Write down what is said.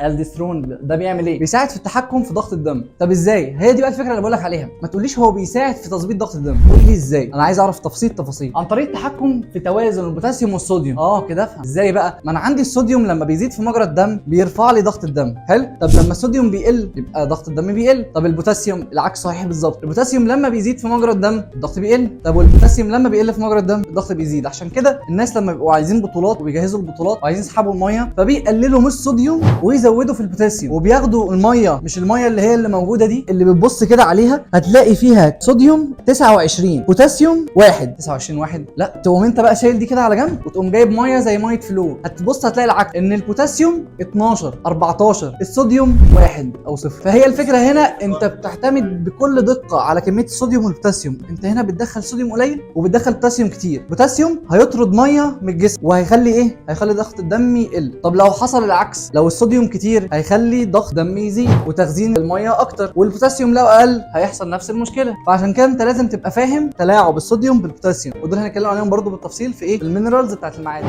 الدسترون ده بيعمل ايه؟ بيساعد في التحكم في ضغط الدم. طب ازاي؟ هي دي بقى الفكرة اللي بقول لك عليها. ما تقوليش هو بيساعد في تظبيط ضغط الدم، قول لي ازاي، انا عايز اعرف تفاصيل تفاصيل. عن طريق التحكم في توازن البوتاسيوم والصوديوم. كده افهم ازاي بقى. ما انا عندي الصوديوم لما بيزيد في مجرى الدم بيرفع لي ضغط الدم، حلو. طب لما الصوديوم بيقل يبقى ضغط الدم بيقل. طب البوتاسيوم العكس صحيح بالظبط، البوتاسيوم لما بيزيد في مجرى الدم الضغط بيقل. طب والبوتاسيوم لما بيقل في مجرى الدم الضغط بيزيد. عشان كده الناس لما بيبقوا عايزين بطولات وبيجهزوا البطولات وعايزين يسحبوا المية فبيقللوا من الصوديوم ويزودوا في البوتاسيوم، وبياخدوا المية، مش المية اللي هي اللي موجودة دي اللي بتبص كده عليها هتلاقي فيها صوديوم 29 بوتاسيوم 1، 29 1. لا تقوم انت بقى شايل دي كده على جنب وتقوم جايب مية زي مية فلو، هتبص هتلاقي العكس، ان البوتاسيوم 12 14 الصوديوم 1 او 0. فهي الفكرة هنا انت بتعتمد بكل دقه على كمية الصوديوم والبوتاسيوم. انت هنا بتدخل صوديوم قليل وبتدخل بوتاسيوم كتير. بوتاسيوم هيطرد مية من الجسم وهيخلي ايه؟ هيخلي ضغط الدم يقل. طب لو حصل العكس، لو الصوديوم كتير هيخلي ضغط الدم يزيد وتخزين المية اكتر، والبوتاسيوم لو اقل هيحصل نفس المشكلة. فعشان كده انت لازم تبقى فاهم تلاعب الصوديوم بالبوتاسيوم، ودول هنتكلم عليهم برضو بالتفصيل في ايه؟ ال minerals بتاعت المعادن.